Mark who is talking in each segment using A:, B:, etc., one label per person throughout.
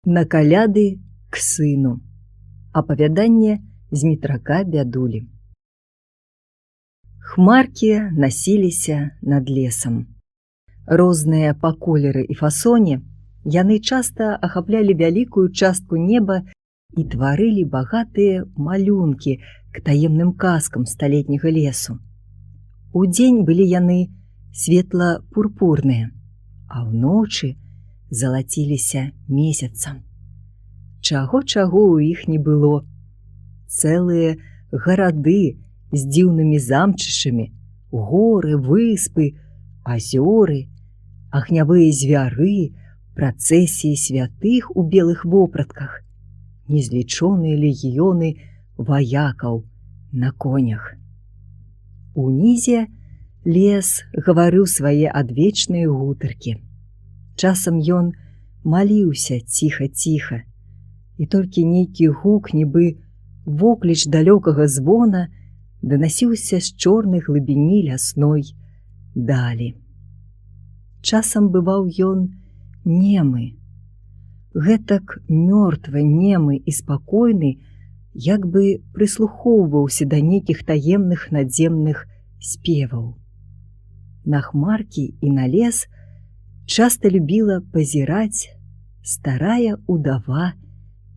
A: На каляды к сыну. Апавяданне Змітрака Бядулі. Хмаркі насіліся над лесам. Розныя па колеры і фасоне, яны часта ахаплялі вялікую частку неба і тварылі багатыя малюнкі к таемным казкам сталетняга лесу. Удзень былі яны светла-пурпурныя, а ўночы залаціліся месяцам. Чаго-чаго ў іх не было. Цэлыя гарады з дзіўнымі замчышамі, горы, выспы, азёры, агнявыя звяры, працэсіі святых у белых вопратках, незлічоныя легіёны ваякаў на конях. Унізе лес гаварыў свае адвечныя гутаркі. Часам ён маліўся ціха-ціха, і толькі нейкі гук, нібы вокліч далёкага звона, данасіўся з чорнай глыбіні лясной далі. Часам бываў ён немы. Гэтак мёртва немы і спакойны, як бы прыслухоўваўся да нейкіх таемных надземных спеваў. На хмаркі і на лес часта любіла пазіраць старая удава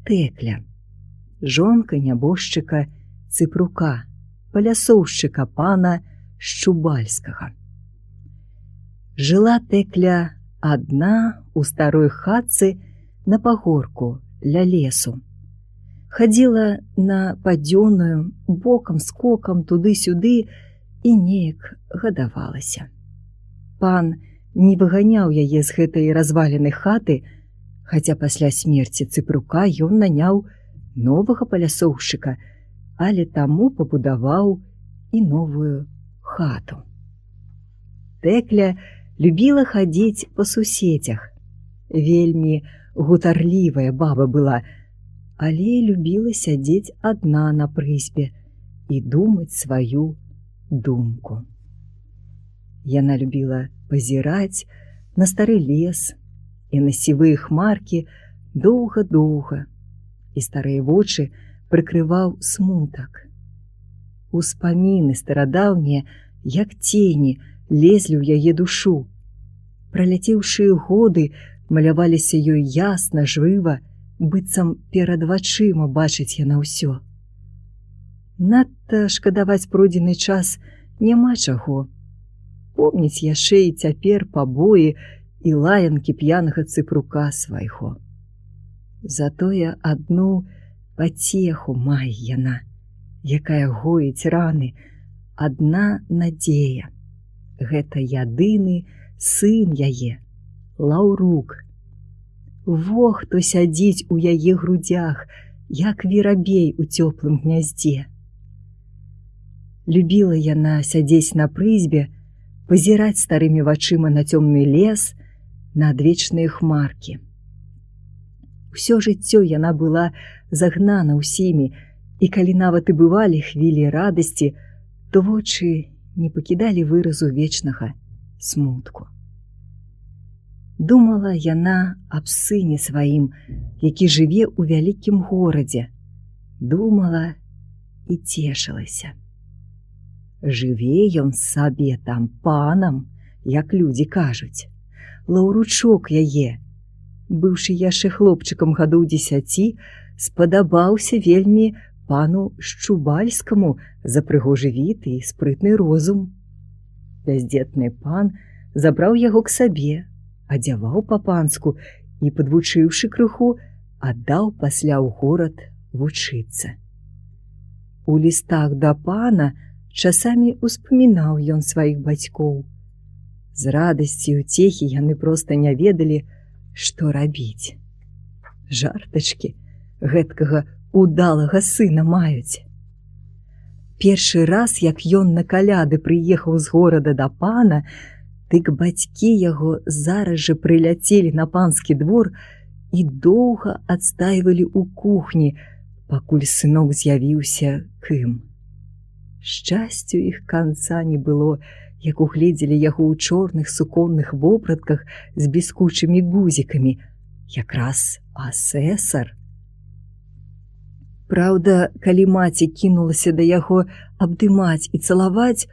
A: Тэкля, жонка нябожчыка Цыпрука, палясоўшчыка пана Шчубальскага. Жыла Тэкля адна у старой хатцы на пагорку ля лесу. Хадзіла на падзённую, бокам скокам туды-сюды і неяк гадавалася. Пан не выганяў яе з гэтай разваленай хаты, хаця пасля смерці Цыпрука ён наняў новага палясоўшчыка, але таму пабудаваў і новую хату. Тэкля любіла хадзіць па суседзях. Вельмі гутарлівая баба была, але любіла сядзець адна на прызбе і думаць сваю думку. Яна любіла пазіраць на стары лес і на сівыя хмаркі доўга-доўга, і старыя вочы прыкрываў смутак. Успаміны старадаўнія, як цені, лезлі ў яе душу. Праляцеўшыя годы маляваліся ёй ясна, жыва, быццам перад вачыма бачыць яна ўсё. Надта шкадаваць пройдзены час няма чаго. Помніць яшчэ і цяпер пабоі і лаянкі п'янага Цыпрука свайго. Затое адну пацеху мае яна, якая гоіць раны, адна надзея. Гэта ядыны сын яе, Лаўрук. Во хто сядзіць у яе грудзях, як верабей у цёплым гняздзе. Любіла яна сядзець на прызбе, пазіраць старымі вачыма на цёмны лес, на адвечныя хмаркі. Усё жыццё яна была загнана ўсімі, і калі нават і бывалі хвілі радасці, то вочы не пакідалі выразу вечнага смутку. Думала яна аб сыне сваім, які жыве ў вялікім горадзе, думала і цешылася. Жыве ён сабе там панам, як людзі кажуць. Лаўручок яе, быўшы яшчэ хлопчыкам гадоў 10, спадабаўся вельмі пану Шчубальскаму за прыгожы від і спрытны розум. Бяздзетны пан забраў яго к сабе, адзяваў па-панску і, падвучыўшы крыху, аддаў пасля ў горад вучыцца. У лістах да пана часамі успамінаў ён сваіх бацькоў. З радасці і уцехі яны проста не ведалі, што рабіць. Жартачкі гэткага удалага сына маюць. Першы раз, як ён на каляды прыехаў з горада да пана, дык бацькі яго зараз жа прыляцелі на панскі двор і доўга адстайвалі ў кухні, пакуль сынок з'явіўся к ім. Шчасцю іх канца не было, як угледзелі яго ў чорных суконных вопратках з бліскучымі гузікамі, Якраз асэсар. Праўда, калі маці кінулася да яго абдымаць і цалаваць,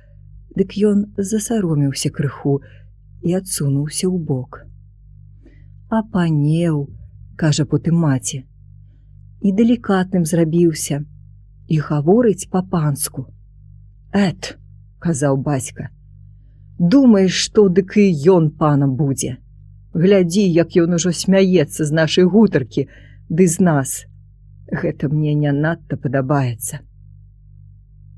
A: дык ён засаромеўся крыху і адсунуўся ў бок. Апанеў, кажа потым маці, і далікатным зрабіўся і гаворыць па-панску. Эт, казаў бацька, думаеш, што дык і ён панам будзе. Глядзі, як ён ужо смяецца з нашай гутаркі, ды з нас. Гэта мне не надта падабаецца.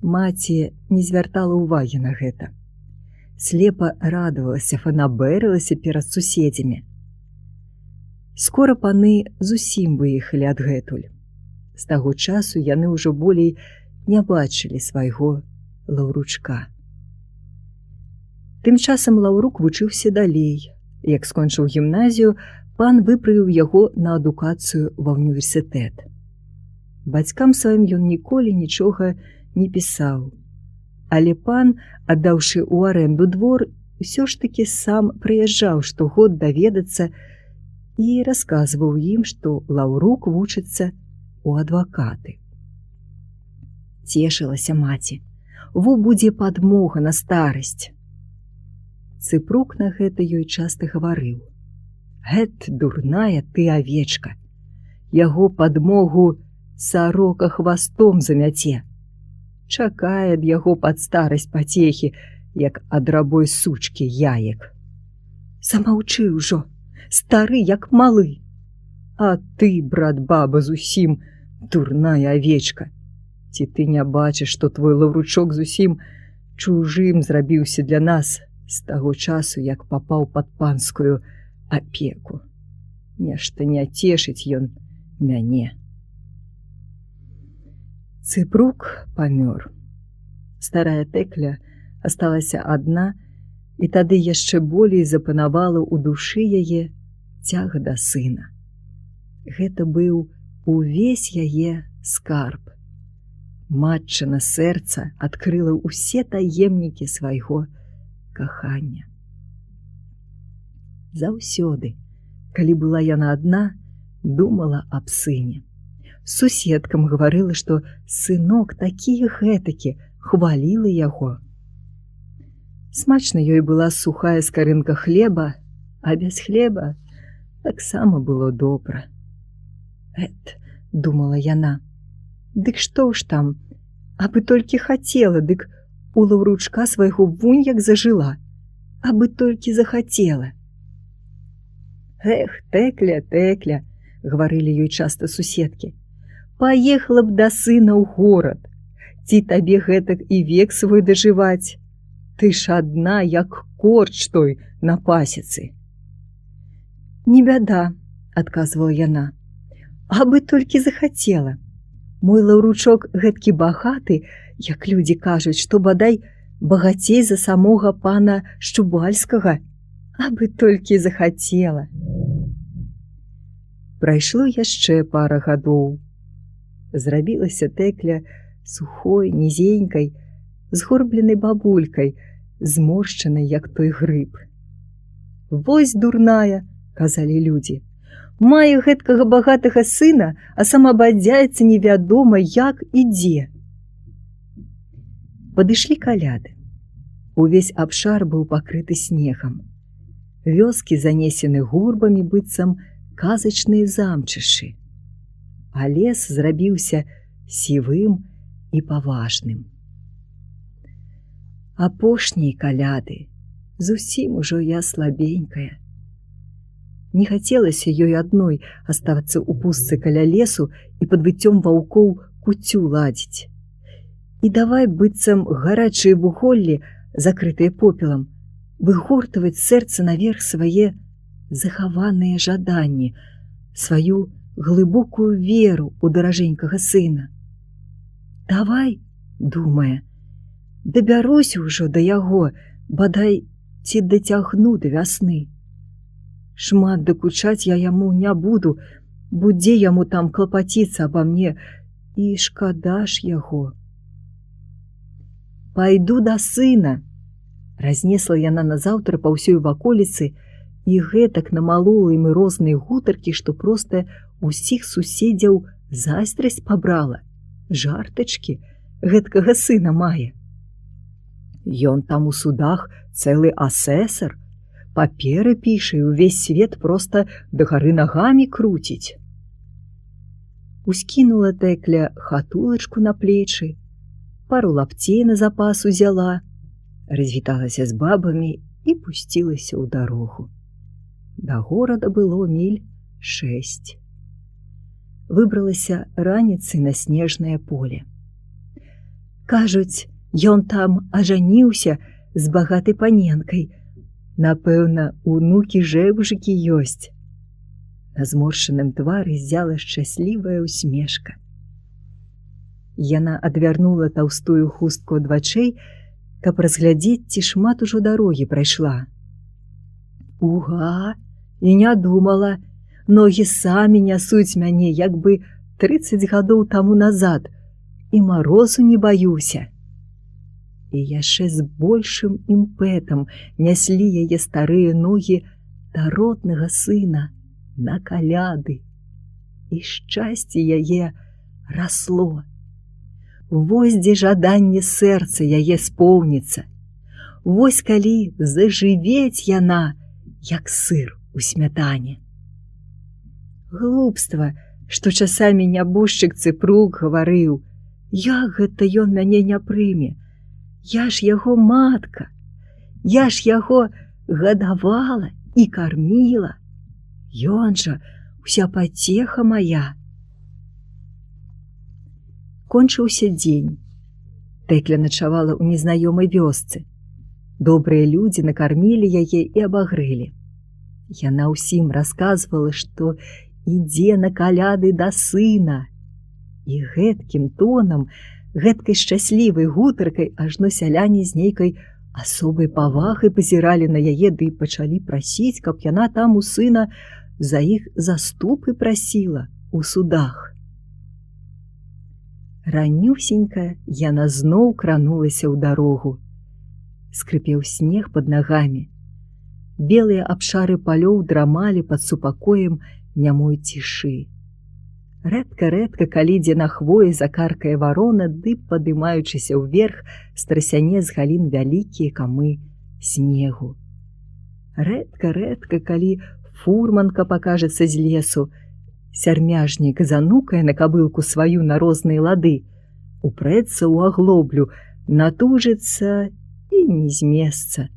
A: Маці не звяртала ўвагі на гэта. Слепа радавалася, фанабэрылася перад суседзямі. Скора паны зусім выехалі адгэтуль. З таго часу яны ўжо болей не бачылі свайго Лаўручка. Тым часам Лаўрук вучыўся далей. Як скончыў гімназію, пан выправіў яго на адукацыю ва універсітэт. Бацькам сваім ён ніколі нічога не пісаў. Але пан, аддаўшы ў арэнду двор, усё ж такі сам прыязджаў штогод даведацца і расказваў ім, што Лаўрук вучыцца у адвакаты. Цешылася маці. Во будзе падмога на старасць. Цыпрук на гэта ёй часта гаварыў: « Гэт дурная ты авечка. Яго падмогу сарока хвастом замяце. Чакае ад яго пад старасць пацехі, як ад рабой сучкі яек. Замаўчы ўжо, стары як малы. А ты, брат, баба, зусім дурная авечка. Ці ты не бачыш, што твой Лаўручок зусім чужым зрабіўся для нас з таго часу, як папаў пад панскую апеку. Нешта не цешыць ён мяне. Цыпрук памёр. Старая Тэкля асталася адна, і тады яшчэ болей запанавала ў душы яе цяга да сына. Гэта быў увесь яе скарб. Матчына сэрца адкрыла ўсе таемнікі свайго кахання. Заўсёды, калі была яна адна, думала аб сыне. Суседкам гаварыла, што сынок такі гэтакі, хваліла яго. Смачна ёй была сухая скарынка хлеба, а без хлеба таксама было добра. Эт, думала яна, дык што ж там, абы толькі хацела, дык у Лаўручка свайго вунь як зажыла, абы толькі захацела. Эх, Тэкля, Тэкля, гаварылі ёй часта суседкі, паехала б да сына ў горад. Ці табе гэтак і век свой дажываць? Ты ж адна, як корч той на пасецы. Не бяда, адказвала яна, абы толькі захацела. Мой Лаўручок гэткі багаты, як людзі кажуць, што бадай багацей за самога пана Шчубальскага, абы толькі захацела. Прайшло яшчэ пара гадоў. Зрабілася Тэкля сухой, нізенькай, згорбленай бабулькай, зморшчанай, як той грыб. Вось дурная, казалі людзі. Мае гэткага багатага сына, а сама бадзяецца невядома як і дзе. Падышлі каляды. Увесь абшар быў пакрыты снегам. Вёскі занесены гурбамі, быццам казачныя замчышы. А лес зрабіўся сівым і паважным. Апошнія каляды, зусім ужо я слабенькая. Не хацелася ёй адной аставацца ў пустцы каля лесу і пад выццём ваўкоў куццю ладзіць. І давай быццам гарачыя вуголлі, закрытыя попелам, выгортаваць сэрца наверх свае захаваныя жаданні, сваю глыбокую веру ў даражэнькага сына. Давай, думае, дабяруся ўжо да яго, бадай, ці дацягну да вясны. Шмат дакучаць я яму не буду, будзе яму там клапаціцца аба мне, і шкада ж яго. Пайду да сына, разнесла яна назаўтра па ўсёй ваколіцы І гэтак намалола ім розныя гутаркі, што проста усіх суседзяў зайздрасць пабрала. Жартачкі, гэткага сына мае. Ён там у судах цэлы асэсар, паперы піша і ўвесь свет проста дагары нагамі круціць. Ускінула Тэкля хатулачку на плечы, пару лапцей на запас узяла, развіталася з бабамі і пусцілася ў дарогу. Да горада было міль 6. Выбралася раніцай на снежнае поле. Кажуць, ён там ажаніўся з багатай паненкай. Напэўна, унукі жэбжыкі ёсць. На зморшчаным твары ззяла шчаслівая усмешка. Яна адвярнула таўстую хустку ад вачэй, каб разглядзець, ці шмат ужо дарогі прайшла. Уга, і не думала, ногі самі нясуць мяне, як бы 30 гадоў таму назад, і марозу не баюся. І яшчэ з большым імпэтам няслі яе старыя ногі да роднага сына на каляды. І шчасце яе расло. Вось дзе жаданне сэрца яе споўніцца. Вось калі зажывець яна, як сыр у смятане. Глупства, што часамі нябожчык Цыпрук гаварыў: як гэта ён мяне не прыме? Я ж яго матка, я ж яго гадавала і карміла. Ён жа уся пацеха моя. Кончыўся дзень. Тэкля начавала ў незнаёмай вёсцы. Добрыя людзі накармілі яе і абагрэлі. Яна ўсім расказвала, што ідзе на каляды да сына. І гэткім тонам, гэткай шчаслівай гутаркай ажно сяляне з нейкай асобай павагай пазіралі на яе ды пачалі прасіць, каб яна там у сына за іх заступы прасіла у судах. Ранюсенька яна зноў кранулася ў дарогу. Скрыпеў снег пад нагамі. Белыя абшары палёў драмалі пад супакоем нямой цішы. Рэдка-рэдка, калі дзе на хвоі закаркае варона, ды, падымаючыся ўверх, страсяне з галін вялікія камы снегу. Рэдка-рэдка, калі фурманка пакажацца з лесу, сярмяжнік занукае на кабылку сваю на розныя лады, упрэцца ў аглоблю, натужыцца і не з месца.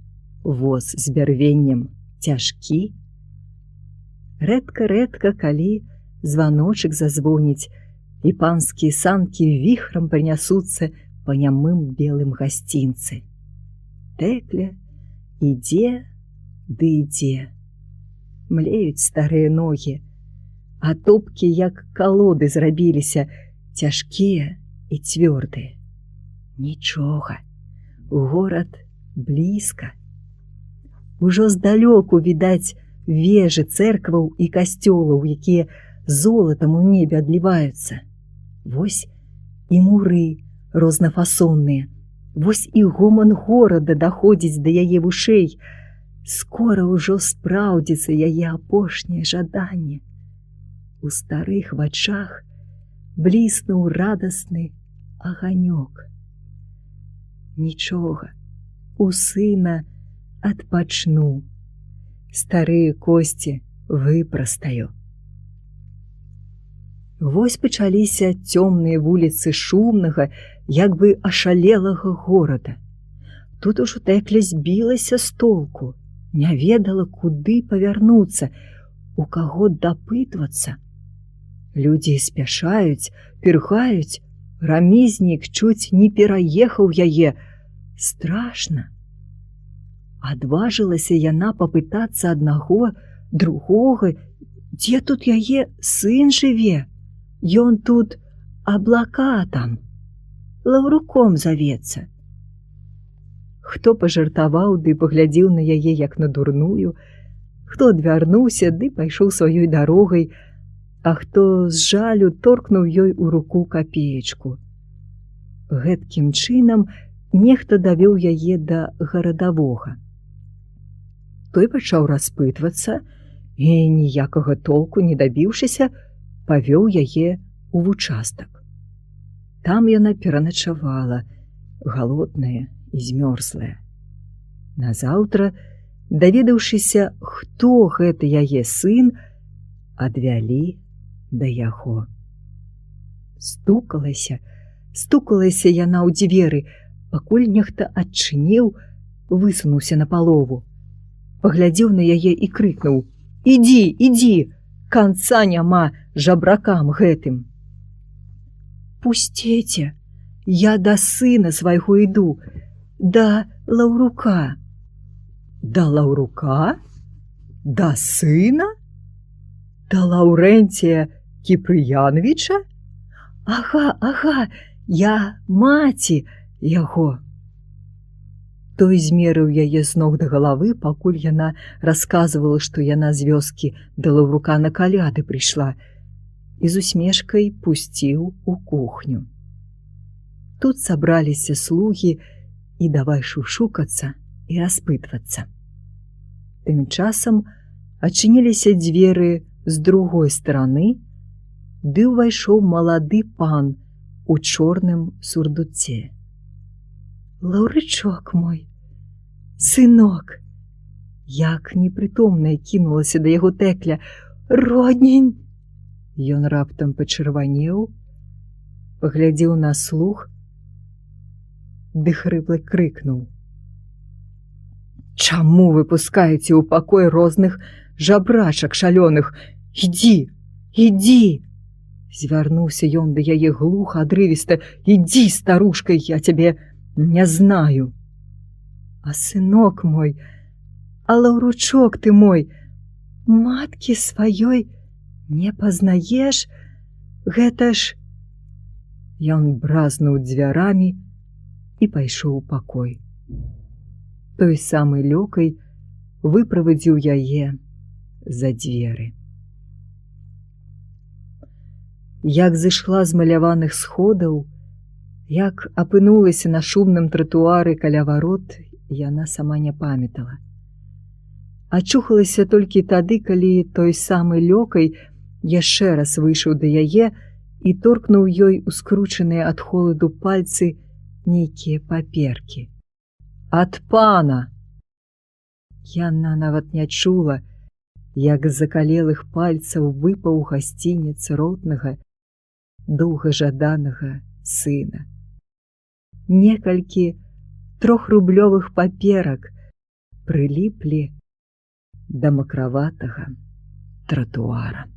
A: Воз з бярвеннем цяжкі. Рэдка-рэдка, калі званочак зазвоніць, і панскія санкі віхрам прынясуцца па нямым белым гасцінцы. Тэкля ідзе ды ідзе. Млеюць старыя ногі, а топкі, як калоды, зрабіліся, цяжкія і цвёрдыя. Нічога, горад блізка. Ужо здалёку відаць вежы цэркваў і касцёлаў, якія золатам у небе адліваюцца. Вось і муры рознафасонныя, вось і гоман горада даходзіць да яе вушэй. Скора ўжо спраўдзіцца яе апошняе жаданне. У старых вачах бліснуў радасны аганёк. Нічога, у сына адпачну, старыя косці выпрастаю. Вось пачаліся цёмныя вуліцы шумнага, як бы ашалелага горада. Тут ужо Тэкля збілася з толку, не ведала, куды павярнуцца, у каго дапытвацца. Людзі спяшаюць, пірхаюць, рамізнік чуць не пераехаў яе. Страшна. Адважылася яна папытацца аднаго, другога, дзе тут яе сын жыве. Ён тут аблакатам, Лаўруком завецца. Хто пажартаваў ды паглядзеў на яе як на дурную, хто адвярнуўся ды пайшоў сваёй дарогай, а хто з жалю торкнуў ёй у руку капеечку. Гэткім чынам нехта давёў яе да гарадавога. Той пачаў распытвацца і, ніякага толку не дабіўшыся, павёў яе ў вучастак. Там яна пераначавала, галодная і змёрзлая. Назаўтра, даведаўшыся, хто гэта яе сын, адвялі да яго. Стукалася, стукалася яна ў дзверы, пакуль нехта адчыніў, высунуўся на палову. Паглядзеў на яе і крыкнуў: « Ідзі, ідзі, канца няма жабракам гэтым. Пусціце, я да сына свайго іду, да Лаўрука. Да Лаўрука? Да сына? Да Лаўрэнція Кіпрыянавіча? Ага, ага, я маці яго. Той змерыў яе з ног да галавы, пакуль яна расказвала, што яна з вёскі да Лаўрука на каляды прыйшла, і з усмешкай пусціў у кухню. Тут сабраліся слугі і давай шушукацца і распытвацца. Тым часам адчыніліся дзверы з другой стараны, ды ўвайшоў малады пан у чорным сурдуце. Лаўрычок мой, сынок! Як непрытомная кінулася да яго Тэкля, роднень! Ён раптам пачырванеў, паглядзеў на слух, ды хрыпла крыкнуў: Чаму вы пускаеце ў пакой розных жабрачак шалёных? Ідзі, ідзі! Звярнуўся ён да яе глуха, адрывіста: Ідзі, старушка, я цябе не знаю. А сынок мой, а лаўручок ты мой, маткі сваёй не пазнаеш, гэта ж. Ён бразнуў дзвярамі і пайшоў у пакой. Той самы лёкай выправадзіў яе за дзверы. Як зышла з маляваных сходаў, як апынулася на шумным тратуары каля варот, яна сама не памятала. Ачухалася толькі тады, калі той самы лёкай яшчэ раз выйшаў да яе і торкнуў ёй у скручаныя ад холаду пальцы нейкія паперкі. Ад пана! Яна нават не чула, як з закалелых пальцаў выпаў гасцінец роднага, доўгажаданага сына. Некалькі трохрублёвых паперак прыліплі да макраватага тратуара.